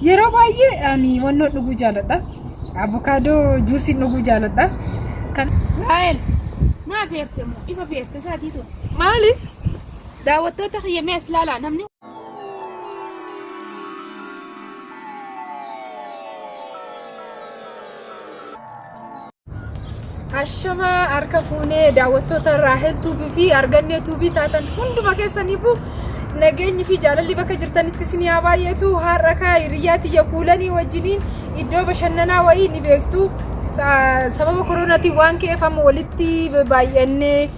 Yeroo baay'ee ani wannoo dhuguu jaaladha. Abukaadoo juusiin dhuguu jaaladha. Kan Raahel, naa feerte moo ifa feerte isaatii tun. Maali? Daawwattoota kiyya mee as ilaalaa namni Ashamaa harka fuunee daawwattoota Raahel Tuubii fi Argannee Tuubii taatan hunduma keessaniifuu nageenyi fi jaalalli bakka jirtanitti isin haa baay'atu. Har'a kaa hiriyyaa tiyya kuulanii wajjiniin iddoo bashannanaa wayii ni beektu. Sababa koronaatiin waan ka'eef amma walitti baay'annee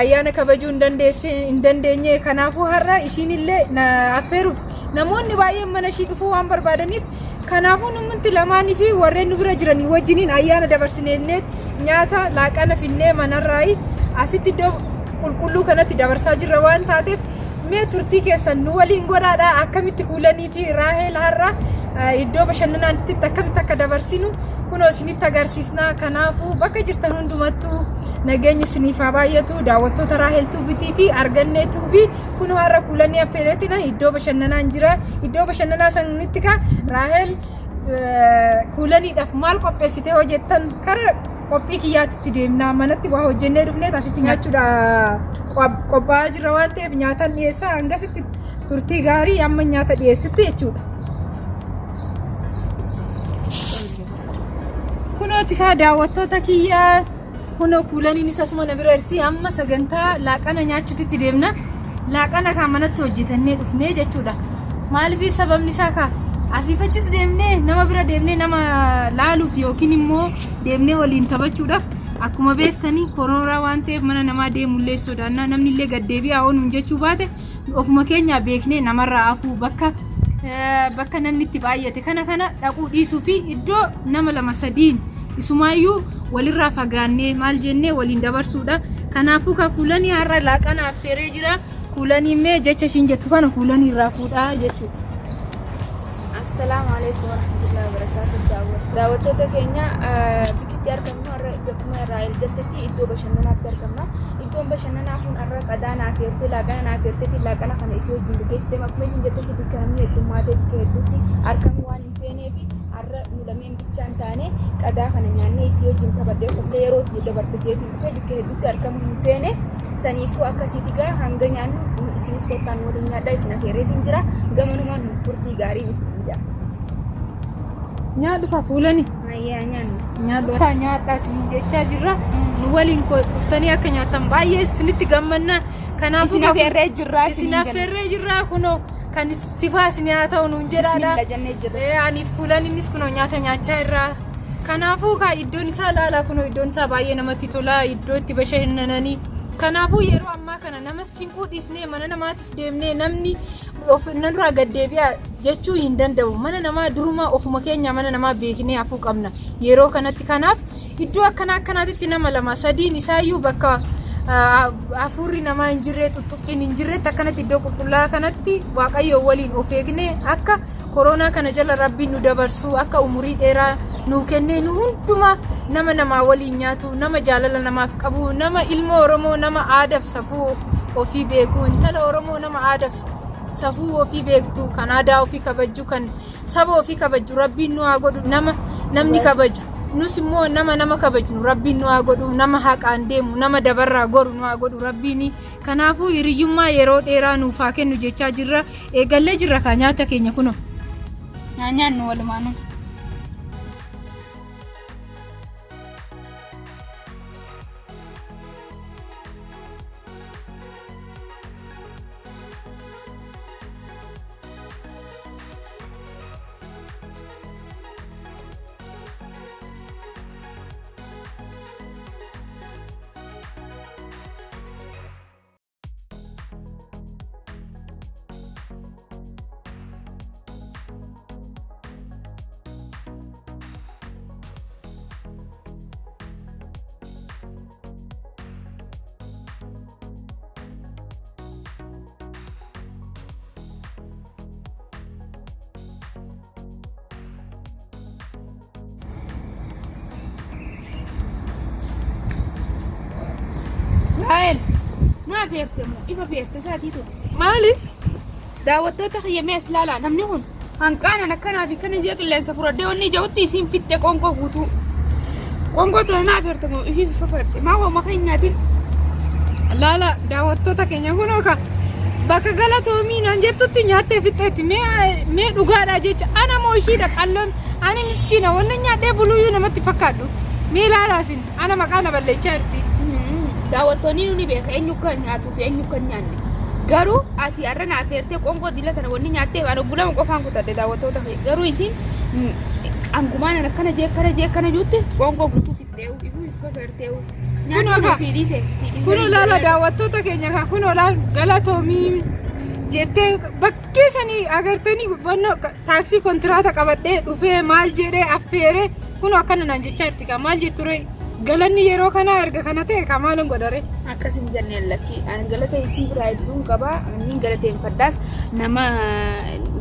ayyaana kabajuu hin dandeesse hin dandeenye. Kanaafuu har'a ishiin illee na affeeruuf namoonni baay'een mana ishii dhufuu waan barbaadaniif kanaafuu nuti lamaanii fi warreen nu bira jiranii wajjiniin ayyaana dabarsineennee nyaata laaqana finnee manarraayi asitti iddoo qulqulluu kanatti dabarsaa jirra waan taateef mee turtii keessan nu waliin godhaadha. Akkamitti kuulanii fi Raahel har'a iddoo bashannanaatti akkamitti akka dabarsinu kunoo isinitti agarsiisna. Kanaafuu bakka jirtan hundumattuu nageenyi isiniif haa baay'atu. Daawwattoota Raahel Tuubitii fi Argannee Tuubii kunoo har'a kuulanii affeereetina iddoo bashannanaan jira. Iddoo bashannanaa sanitti ka Raahel kuulaniidhaaf maal qopheessite hoo jettan kara qophii kiyyaatti deemna. Manatti waa hojjennee dhufnee asitti nyaachuudha qophaa'aa jirra waan ta'eef nyaatan dhiyeessaa hangasitti turtii gaarii amma nyaata dhiyeessutti jechuudha. Kunooti kaa daawwattoota kiyyaa kunoo kuulaniin isa asuma na bira jirti. Amma sagantaa laaqana nyaachuutti deemna. Laaqana kaa manatti hojjetannee dhufnee jechuudha. Maaliif sababni isaa kaa asiif achis deemnee nama bira deemnee nama laaluuf yookiin immoo deemnee waliin taphachuudhaaf akkuma beektanii koronaa waan ta'eef mana namaa deemullee sodaannaa namni illee gad deebi'aa oonuun jechuu baate ofuma keenyaa beeknee namarraa hafuu bakka bakka namni itti baay'ate kana kana dhaquu dhiisuu fi iddoo nama lama sadiin isumaayyuu walirraa fagaannee maal jennee waliin dabarsuudha. Kanaafuu ka kuulanii har'a laaqana affeeree jira. Kuulanii mee jecha ishiin jettu kana kuulanii irraa fuudhaa jechuudha. Assalaamu alaikum warahmatullahi wabarakatuh. Daawwattoota keenya bikkitti argamnu har'a akkuma Raahel jettetti iddoo bashannanaatti argamna. Iddoon bashannanaa kun har'a qadaa naaf eertee laaqana naaf eerteetti laaqana kana isii wajjin gaggeessu deema. Akkuma isin jettetti bikka namni heddummaatee bikka hedduutti argamu waan hin feeneef har'a nu lameen bichaan taane qadaa kana nyaannee isii wajjin taphadhee qoflee yeroo itti dabarsa jeetiin dhufe bikka hedduutti argamu hin feene. Saniifuu akkasiiti gaa hanga nyaannu isinis kottaan waliin nyaadhaa isin afeerreetiin jira. Gamanumaan turtii gaariin isin jira. Nyaadhu kaa kuulani. Ayyaa nyaannu. Nyaadhu kaa nyaadhaa isiniin jechaa jirra. Nu waliin dhuftanii akka nyaattan baay'ee isinitti gammanna. Kanaafuu Isin afeerree jirra isin isiniin jenna. affeerree jirra kunoo kan sifaa isin haa ta'u nuun jedhaadha. Bismillah jennee jirra. Aniif kuulan innis kunoo nyaata nyaachaa irra. Kanaafuu kaa iddoon isaa ilaalaa kunoo iddoon isaa baay'ee namatti tola iddoo itti bashannananii. Kanaafuu yeroo ammaa kana namas cinquu dhiisnee mana namaatis deemnee namni of narraa gad deebi'aa jechuu hin danda'u. Mana namaa durumaa ofuma keenya mana namaa beeknee hafuu qabna yeroo kanatti. Kanaaf iddoo akkanaa akkanaatitti nama lama sadiin isaayyuu bakka hafuurri namaa hin jirre tuttuqqiin hin jirretti akkanatti iddoo qulqullaa'aa kanatti Waaqayyo waliin of eegnee akka koronaa kana jala Rabbiin nu dabarsu akka umurii dheeraa nu kennee nu hundumaa nama namaa waliin nyaatu nama jaalala namaaf qabu nama ilma Oromoo nama aadaaf safuu ofii beeku intala Oromoo nama aadaaf safuu ofii beektu kan aadaa ofii kabajju kan saba ofii kabajju Rabbiin nu haa godhu nama namni kabaju nus immoo nama nama kabajnu Rabbiin nu haa godhu nama haqaan deemu nama dabarraa goru nu haa godhu Rabbiin. Kanaafuu hiriyyummaa yeroo dheeraa nuuf haa kennu jechaa jirra. Eegallee jirra kaa nyaata keenya kunoo. Nyaannu walumaanuu. Raahel, naa feerte moo ifa feerte isaatii tun. Maali? Daawwattoota kiyya mee as ilaalaa namni kun. Hanqaanan akkanaa fi kana jee qilleensa fudhadhee wanni ija'utti isiin fixxe qoonqoo guutuu. Qoonqoo tana naaf hertamu ifii fafadhe. Maa hooma keenyaatiin. Laala daawwattoota keenya kunoo ka bakka galatoomii naan jettutti nyaattee fixxeetti mee dhugaadha jecha ana moo ishiidha qalloon ani miskiina wanna nyaadhee buluyyuu namatti fakkaadhu mee laalaa isin ana maqaa na balleechaa jirti. Daawwattoonni nu ni beeka eenyu akka nyaatuu fi eenyu akka hin nyaanne. Garuu ati har'a naaf heertee qoonqoo dila tana wanni nyaatteef ani obbulama qofaan kutadhe daawwattoota kee. Garuu isin angumaan akkana jee akkana jee akkana juutti qoonqoo guutuu fixxeewu ifuu ifuu feerteewu. Nyaanni Kunoo kun gaa. sii dhiise sii dhiise. Kunoo laala daawwattoota keenya kan kunoo laal galatoomii jettee bakkee sanii agartanii wannoo taaksii kontiraata qabadhee dhufee maal jedhee affeeree kunoo akkana naan jechaa jirti kaa maal jettu ree galanni yeroo kanaa erga kana ta'e kaa maalan godha ree. Akkas hin jenneen lakkii ani galata isii biraa hedduun qaba inni galateeffadhaas nama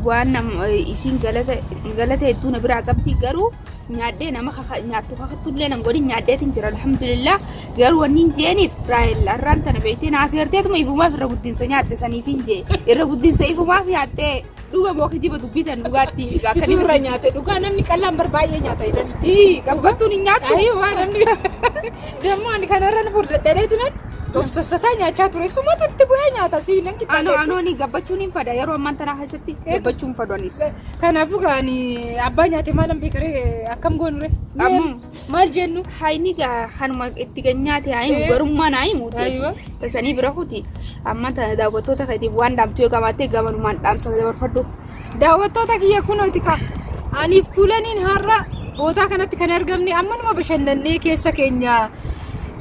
waan nama isiin galata galata hedduu na biraa qabdi garuu nyaadhee nama nyaattu kakattullee nan godhin nyaadheetiin jira alhamdulillah garuu wanni hin jeeniif raayel har'aan tana beektee naaf heerteetuma ifumaaf irra guddinsa nyaatte saniif hin jee irra guddinsa ifumaaf nyaattee dhuga moo kijiba dubbii tan dhugaatti Situ irra nyaate dhugaa namni qallaan bar baay'ee nyaata jedhan. Gabbattuun hin nyaattu. Ayii waa namni dammoo ani kanarra na furdadheetiin of sassataa nyaachaa ture sumatu itti bu'ee nyaata sii nan Anoo qixxaatee. anoo ni gabbachuun hin fada yeroo ammaan tanaa keessatti gabbachuu hin fadu anis. Kanaafuu gaani abbaa nyaate maalan beekaree akkam goonure? Ammoo. Maal jennu? Hayni gaa hanuma itti ganyaate haa himu Eh. garummaan haa himu Aywa. tasanii bira kuti amma tana daawwattoota keetiif waan dhaamtu yoo qabaatte gamanumaan dhaamsa dabarfadhu. Daawwattoota kiyya kunooti ka aniif kuulaniin har'a bootaa kanatti kan argamne ammanuma bashannannee keessa keenya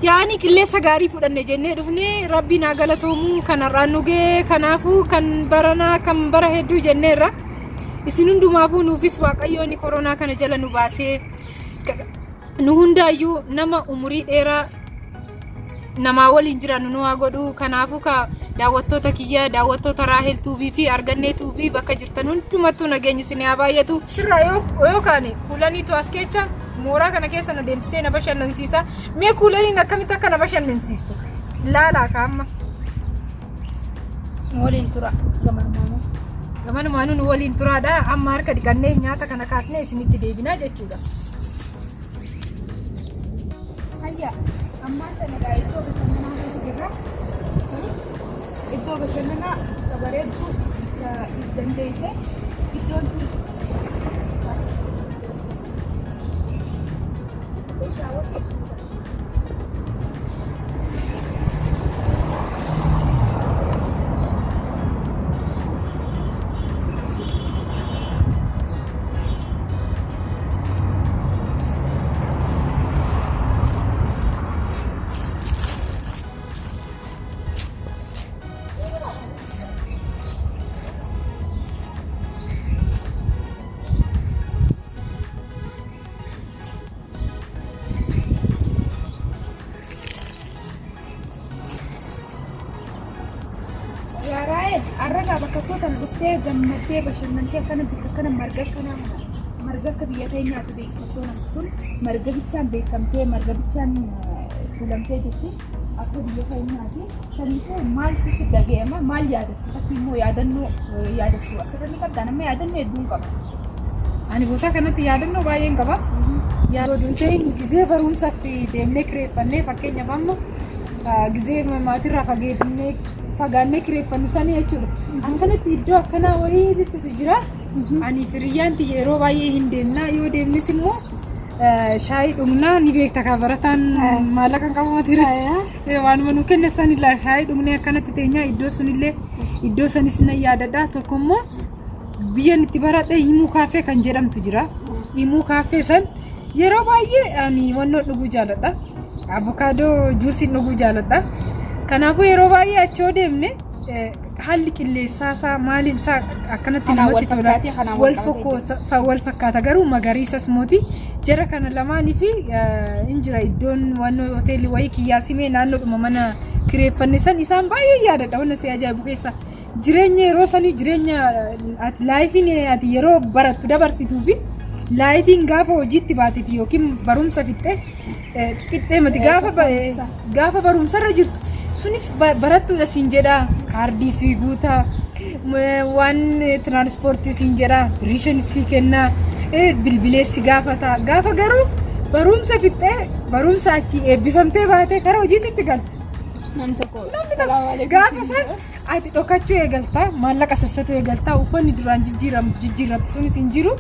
yaa'anii qilleensa gaarii fudhanne jennee dhufne rabbiin haa galatoomuu kan har'aan nu ga'e kanaafuu kan baranaa kan bara hedduu jenneerra isin hundumaafuu nuufis waaqayyoon koronaa kana jala nu baasee nu hundaayyuu nama umurii dheeraa namaa waliin jiraannu nu haa godhu. Kanaafuu ka daawwattoota kiyya daawwattoota Raahel Tuubii fi Argannee Tuubii bakka jirtan hundumattuu nageenyi isin haa baay'atu. Sirraa yoo kaane kuulaniitu as keessa mooraa kana keessa na deemsisee na bashannansiisa. Mee kuulaniin akkamitti akka na bashannansiistu laalaa ka amma. Waliin tura gamanumaanuu. Gamanumaanuu nu waliin turaadha. Amma harka dhiqannee nyaata kana kaasnee isinitti deebinaa jechuudha. Hayya, ammaan tana egaa iddoo bashannanaa keessa jirra. Iddoo bashannanaa bakka bareedduu bakka if dandeesse iddoon tun Yaa Raa'el, har'a gaa bakka koo tana dhuftee gammaddee bashannantee akkana bakka akkana marga akkanaa kana marga akka biyya keenyaatti beekamtuu namni kun marga bichaan beekamtee marga bichaan fuulamtee jirti akka biyya keenyaatti. Saniifuu maaltu si dhaga'ama maal yaadattu takki immoo yaadannoo yaadattu asirra ni qabdaa nama yaadannoo hedduun qaba. Ani bootaa kanatti yaadannoo baay'een qaba. Yaadoo duutee gizee barumsaaf deemnee kireeffannee fakkeenyaaf amma gizee maatirraa fageeffannee fagaannee kireeffannu sanii jechuudha. Akkanatti iddoo akkanaa wayiitu jira. Ani hiriyyaan tiyya yeroo baay'ee hin deemna yoo deemnes immoo shaayii dhugnaa ni beekta kaa barataan maallaqa hin qabu mati waanuma nu kenne san illaa shaayii dhugnee akkanatti teenyaa iddoo sunillee iddoo sanis nan yaadadha tokko immoo biyyan itti baradhe himuu kaaffee kan jedhamtu jira. Himuu kaaffee san yeroo baay'ee ani wannoo dhuguu jaaladha. Abukaadoo juusiin dhuguu jaaladha. Kanaafuu yeroo baay'ee achi yoo deemne haalli qilleensaa isaa maaliin isaa akkanatti Kanaan namatti wal tola. fakkaatee kanaan wal Wal qabatee wal fakkaata garuu magariisas mooti. Jara kana lamaanii fi hin jira iddoon wannoo hoteelli wayii kiyyaa simee naannoodhuma mana kireeffanne san isaan baay'ee yaadadha wanna si ajaa'ibu keessa. Jireenya yeroo sanii jireenya ati laayifiin ati yeroo barattu dabarsituu fi laayifiin gaafa hojiitti baatee fi yookiin barumsa fixxee qixxee miti gaafa barumsarra jirtu sunis barattuudha siin jedha kaardii sii guutaa Waan tiraanspoortii siin jedha, birrii sii kennaa, bilbilee si gaafata. Gaafa garuu barumsa fixxee, barumsa achii eebbifamtee baatee karaa hojiitti galtu. Nam tokko salaamu alaikum. Gaafa san ati dhokachuu eegalta, maallaqa sassatu eegalta, uffanni duraan jijjiiramu jijjiirrattu sunis hin jiru.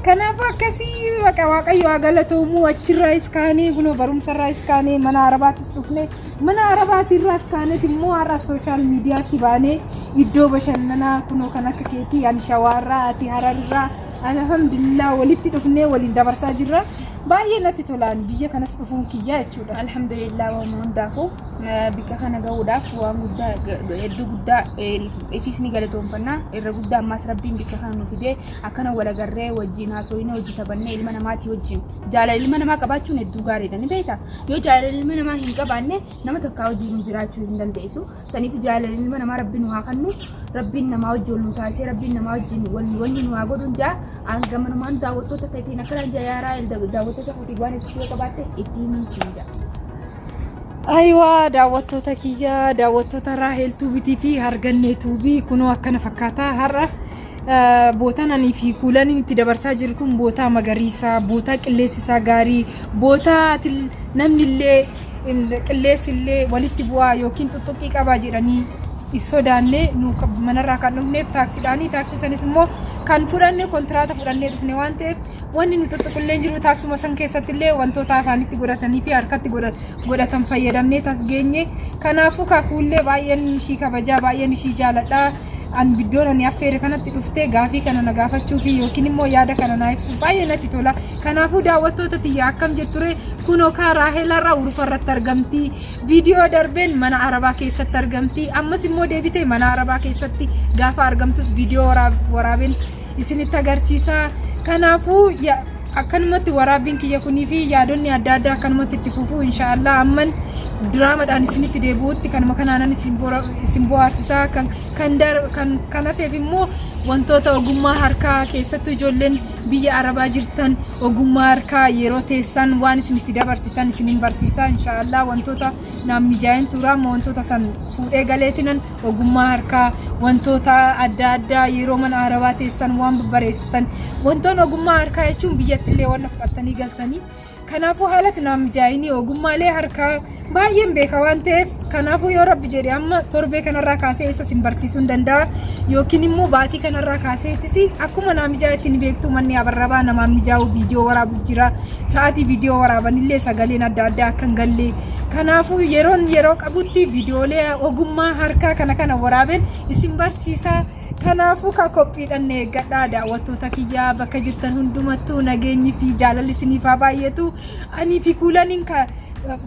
Kanaafuu akkasii baqa, Waaqayyo haa galatoomuu. Achirraayis kaanee, kunoo barumsarraayis kaanee mana Arabaatis dhufne, mana Arabaatirraas kaaneet immoo har'a social mediatti baanee iddoo bashannanaa kunoo kan akka keetii, ani Shawaarraa, ati Hararraa, alhamdulillah, walitti dhufnee waliin dabarsaa jirra. Baay'ee natti tolaan biyya kanas dhufuun kiyyaa jechuudha. Alhamdulillah, waan hundaafuu bikka kana gahuudhaaf waan guddaa, hedduu guddaa ifis ni galatoonfannaa. Irra guddaa ammaas Rabbiin bikka kana nu fidee akkana wal agarree, wajjin haasofnee, hojii taphannee, ilma namaatii wajjin jaalala ilma namaa qabaachuun hedduu gaariidha, ni beektaa? Yoo jaalala ilma namaa hin qabaanne, nama takkaa wajjin jiraachuu hin dandeessu. Saniif jaalala ilma namaa Rabbiin nu haa kennu, Rabbiin namaa wajjin wal nu taasisee, Rabbiin namaa wajjin wal wanni nu haa godhuun jaa. Hangamanumaan daawwattoota keetiin akkanaan jaa. Yaaraa, daawwattoota keetiin waan ibsituu yoo qabaatte itti himin siin jaa. Ayiwaa, daawwattoota kiyya, daawwattoota Raahel Tuubitii fi Hargannee Tuubii, kunoo akkana fakkaata. Har'a bootaan ani fi Kuulaniin itti dabarsaa jiru kun bootaa magariisaa, bootaa qilleensi isaa gaarii, bootaa namni illee qilleensi illee walitti bu'aa yookiin tuttuqqii qabaa jedhanii hin sodaanne. Nu manarraa kan dhufneef taaksiidhaanii, taaksii sanis immoo kan fudhanne kontiraata fudhannee dhufne waan ta'eef, wanni nu tuttuqullee jiru. Taaksuma san keessatti illee wantoota afaanitti godhatanii fi harkatti godhatan fayyadamnee tas geenye. Kanaafuu kakuullee baay'een ishii kabajaa, baay'een ishii jaaladha. An biddoon ani affeere kanatti dhuftee gaafii kana na gaafachuu fi yookiin immoo yaada kana na ibsuuf baay'ee natti tola. Kanaafuu daawwattoota tiyya, akkam jetture? Kunoo kaa Raahelarraa Urufa irratti argamti. Viidiyoo darbeen mana Arabaa keessatti argamti. Ammas immoo deebitee mana Arabaa keessatti gaafa argamtus viidiyoo waraabeen isinitti agarsiisa. Kanaafuu akkanumatti waraabbiin kiyya kunii fi yaadonni adda addaa akkanumatti itti fufuu, inshaallah. Amman diraamaadhaan isinitti deebi'utti kanuma kanaanan isin bohaarsisaa. kan kan kan kan hafeef immoo wantoota ogummaa harkaa, keessattuu ijoolleen biyya Arabaa jirtan, ogummaa harkaa yeroo teessan waan isin itti dabarsitan isinin barsiisaa, inshaallah. Wantoota naaf mijaa'in tura, amma wantoota san fuudhee galeetinan ogummaa harkaa, wantoota adda addaa yeroo mana Arabaa teessan waan babbareessitan, wantoonni ogummaa harkaa jechuun biyyatti illee waan fudhattanii galtanii. Kanaafuu haalatti naaf mijaa'inii ogummaalee harkaa baay'een beeka waan ta'eef, kanaafuu yoo Rabbi jedhe amma torbee kanarraa kaasee isa isin barsiisuu hin danda'a, yookiin immoo baatii kanarraa kaaseetis akkuma naa mijaa'etti. Ni beektu, manni abarrabaa namaan mijaa'u viidiyoo waraabu jira. Sa'aatii viidiyoo waraabanillee sagaleen adda addaa akka hin galle. Kanaafuu yeroon yeroo qabutti viidiyoolee ogummaa harkaa kana kana waraabeen isin barsiisa. Kanaafuu ka qophiidhaan eeggadhaa. Daawwattoota kiyyaa, bakka jirtan hundumattuu nageenyi fi jaalalli isiniif haa baay'atu. Anii fi Kuulaniin ka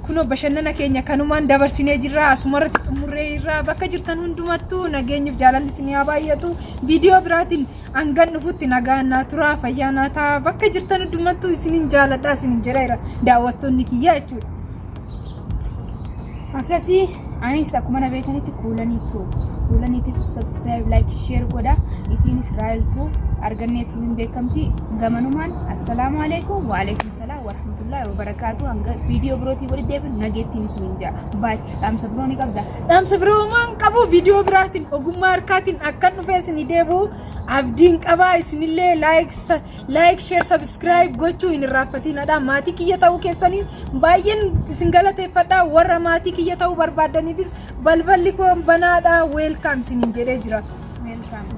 kunoo bashannana keenya kanumaan dabarsinee jirra, asumarratti xumurree jirra. Bakka jirtan hundumattuu nageenyi fi jaalalli isinii haa baay'atu. Viidiyoo biraatiin hangan dhufutti nagaan naa turaa, fayyaa naa ta'a. Bakka jirtan hundumattuu isinin jaaladha, isinin jedheera daawwattoonni kiyyaa jechuudha. Akkasii, anis akkuma na beekanitti Kuulaniitu Kuulaniitiif subscribe, like, share godha. Isiinis Raayiltuu Arganneetu hin beekamti. Gamanumaan assalaamu alaikum, wa alaikum salaam wa rahmatullahi wa barakaatu. Hanga viidiyoo birootii walitti deebinu nageettiin isiniin jaa. Baay, dhaamsa biroo ni qabda? Dhaamsa biroo waan qabu, viidiyoo biraatiin ogummaa harkaatiin akkan dhufee isinii deebi'u abdiin qabaa. Isinillee like, share, subscribe gochuu hin irraanfatinadha. Maatii kiyya ta'uu keessaniin baay'een isin galateeffadha. Warra maatii kiyya ta'uu barbaadaniifis balballi koo banaadha, welcome isiniin jedhee jira. Welcome.